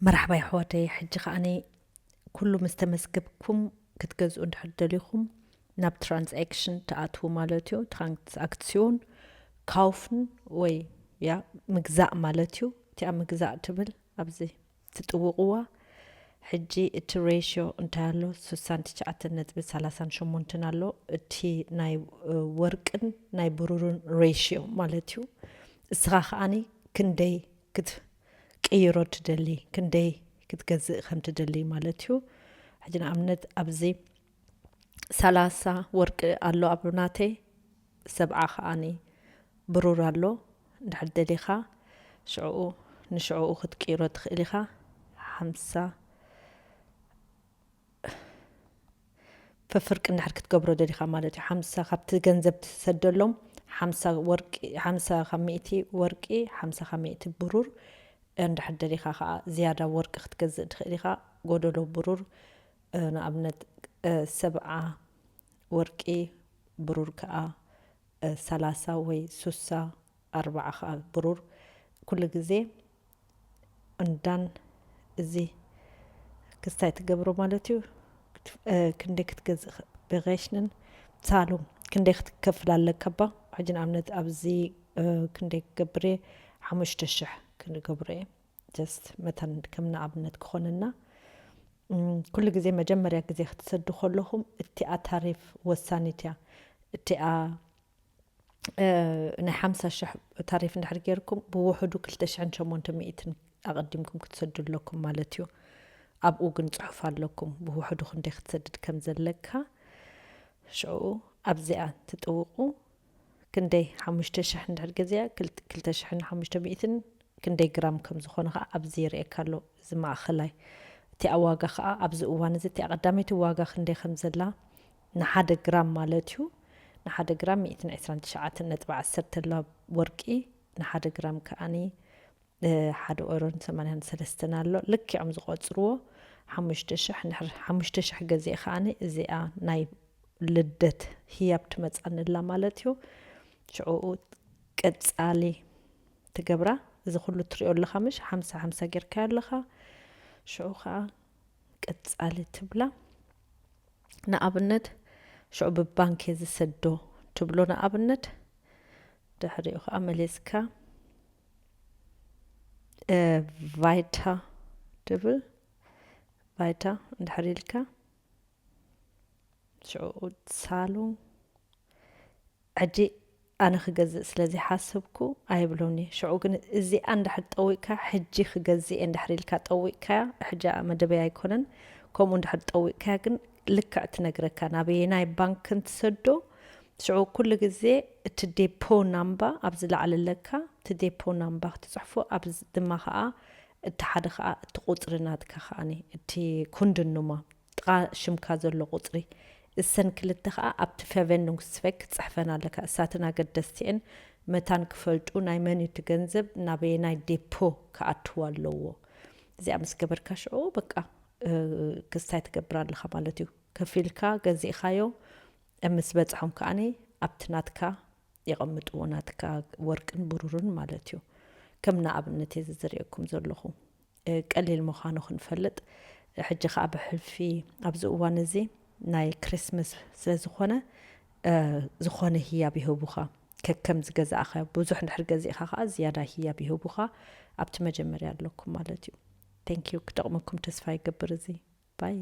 መራሕባ ኣሕዋተይ፣ ሕጂ ከዓኒ ኩሉ ምስ ተመዝገብኩም ክትገዝኡ እንድሕር ደሊኹም ናብ ትራንዛክሽን ትኣትዉ ማለት እዩ። ትራንዛክሲዮን ካውፍን ወይ ያ ምግዛእ ማለት እዩ። እቲኣ ምግዛእ ትብል ኣብዚ ትጥውቕዋ። ሕጂ እቲ ሬሽዮ እንታይ ኣሎ? ስሳን ትሽዓተን ነጥቢ ሰላሳን ሸሞንተን ኣሎ። እቲ ናይ ወርቅን ናይ ብሩርን ሬሽዮ ማለት እዩ። እስኻ ከዓኒ ክንደይ ክትቅይሮ ትደሊ፣ ክንደይ ክትገዝእ ከም ትደሊ ማለት እዩ። ሕጂ ንኣብነት ኣብዚ ሰላሳ ወርቂ ኣሎ ኣብ ናተይ፣ ሰብዓ ከዓኒ ብሩር ኣሎ። እንድሕር ደሊኻ ሽዕኡ ንሽዕኡ ክትቅይሮ ትኽእል ኢኻ። ሓምሳ ፈፍርቂ እንድሕር ክትገብሮ ደሊኻ ማለት እዩ። ሓምሳ ካብቲ ገንዘብ ትሰደሎም፣ ሓምሳ ወርቂ፣ ሓምሳ ካብ ሚእቲ ወርቂ፣ ሓምሳ ካብ ሚእቲ ብሩር። እንድሕር ደሊኻ ከዓ ዝያዳ ወርቂ ክትገዝእ ትኽእል ኢኻ። ጎደሎ ብሩር፣ እ፣ ንኣብነት፣ እ፣ ሰብዓ ወርቂ፣ ብሩር ከዓ፣ እ፣ ሰላሳ ወይ ሱሳ ኣርባዓ ከዓ ብሩር። ኩሉ ግዜ እንዳን እዚ ክስታይ ትገብሮ ማለት እዩ። ክት-፣ እ፣ ክንደይ ክትገዝእ ኽ-፣ ብቐሽንን ሳሉ ክንደይ ክትከፍል ኣለካ ባ? ሕጂ ንኣብነት ኣብዚ፣ እ፣ ክንደይ ክገብር እየ? ሓሙሽተ ሽሕ ክንገብሮ እየ። ጀስት መታን ከም ንኣብነት ክኾነና። እም፣ ኩሉ ግዜ መጀመርያ ግዜ ክትሰዱ ከለኹም እቲኣ ታሪፍ ወሳኒት እያ። እቲኣ፣ እ፣ ናይ ሓምሳ ሽሕ ታሪፍ እንድሕር ጌርኩም ብውሕዱ ክልተ ሽሕን ሸሞንተ ሚእትን ኣቐዲምኩም ክትሰዱ ኣለኩም ማለት እዩ። ኣብኡ ግን ጽሑፍ ኣለኩም ብውሕዱ ክንደይ ክትሰድድ ከም ዘለካ። ሽዑ ኣብዚኣ ትጥውቑ። ክንደይ ሓሙሽተ ሽሕ እንድሕር ገዚኣ ክልተ ሽሕን ሓሙሽተ ሚእትን ክንደይ ግራም ከም ዝኾነ ኸዓ ኣብዚ ይርእየካ ኣሎ። እዚ ማእኸላይ እቲ ዋጋ ኸዓ ኣብዚ እዋን እዚ እቲ ቀዳመይቲ ዋጋ ክንደይ ከም ዘላ ንሓደ ግራም ማለት እዩ። ንሓደ ግራም ሚእትን ዕስራን ትሽዓተን ነጥቢ ዓሰርተ ኣላ ወርቂ፣ ንሓደ ግራም ከዓኒ፣ እ፣ ሓደ ኦሮን ሰማንያን ሰለስተን ኣሎ። ልክዖም ዝቆጽርዎ ሓሙሽተ ሽሕ፣ ንድሕር ሓሙሽተ ሽሕ ገዚእ ከዓኒ እዚኣ ናይ ልደት ህያብ ትመጻኒ ኣላ ማለት እዩ። ሽዑኡ ቀጻሊ ትገብራ። እዚ ኩሉ ትሪኦ ኣለኻ ምሽ? ሓምሳ ሓምሳ ጌርካዮ ኣለኻ። ሽዑ ኸዓ ቀጻሊ ትብላ። ንኣብነት ሽዑ ብባንክ እየ ዝሰዶ ትብሎ ንኣብነት። ድሕሪኡ ኸዓ መሊስካ፣ እ፣ ቫይታ ትብል። ቫይታ እንድሕር ኢልካ ሽዑ ሳሉ ሕጂ ኣነ ክገዝእ ስለ ዘይሓሰብኩ ኣይብሎን እየ። ሽዑ ግን እዚኣ እንድሕር ጠዊቕካ፣ ሕጂ ክገዝእ እየ እንድሕር ኢልካ ጠዊቕካያ፣ ሕጂ መደበይ ኣይኮነን። ከምኡ እንድሕር ጠዊቕካያ ግን ልክዕ ትነግረካ ናበየናይ ባንክ እንትሰዶ። ሽዑ ኩሉ ግዜ እቲ ዴፖ ናምባ ኣብዚ ላዕሊ ኣለካ፣ እቲ ዴፖ ናምባ ክትጽሕፎ፣ ኣብዚ ድማ ኸዓ እቲ ሓደ ኸዓ እቲ ቁጽሪ ናትካ ኸዓኒ፣ እቲ ኩንድኑማ ጥቓ ሽምካ ዘሎ ቁጽሪ፣ እሰን ክልተ ኸዓ ኣብቲ ቨርቨንዱንግስትቨክ ክትጽሕፈን ኣለካ። እሳተን ኣገደስቲ እየን። መታን ክፈልጡ ናይ መን እዩ እቲ ገንዘብ ናበየናይ ዴፖ ክኣትው ኣለዎ። እዚኣ ምስ ገበርካ ሽዑ በቃ፣ እ፣ ክስታይ ትገብር ኣለኻ ማለት እዩ። ከፊልካ ገዚእኻዮ፣ እ፣ ምስ በጽሖም ከዓኒ ኣብቲ ናትካ የቐምጥዎ፣ ናትካ ወርቅን ብሩርን ማለት እዩ። ከም ንኣብነት እየ ዝዝርእየኩም ዘለኹ። እ፣ ቀሊል ምዃኑ ክንፈልጥ፣ ሕጂ ኸዓ ብሕልፊ ኣብዚ እዋን እዚ ናይ ክሪስመስ ስለ ዝኾነ፣ እ፣ ዝኾነ ህያብ ይህቡኻ። ከከም ዝገዛእኻዮ ብዙሕ እንድሕር ገዚእኻ ኸዓ ዝያዳ ህያብ ይህቡኻ። ኣብቲ መጀመርያ ኣለኩም ማለት እዩ። Thank you። ክጠቕመኩም ተስፋ ይገብር እዚ። ባይ።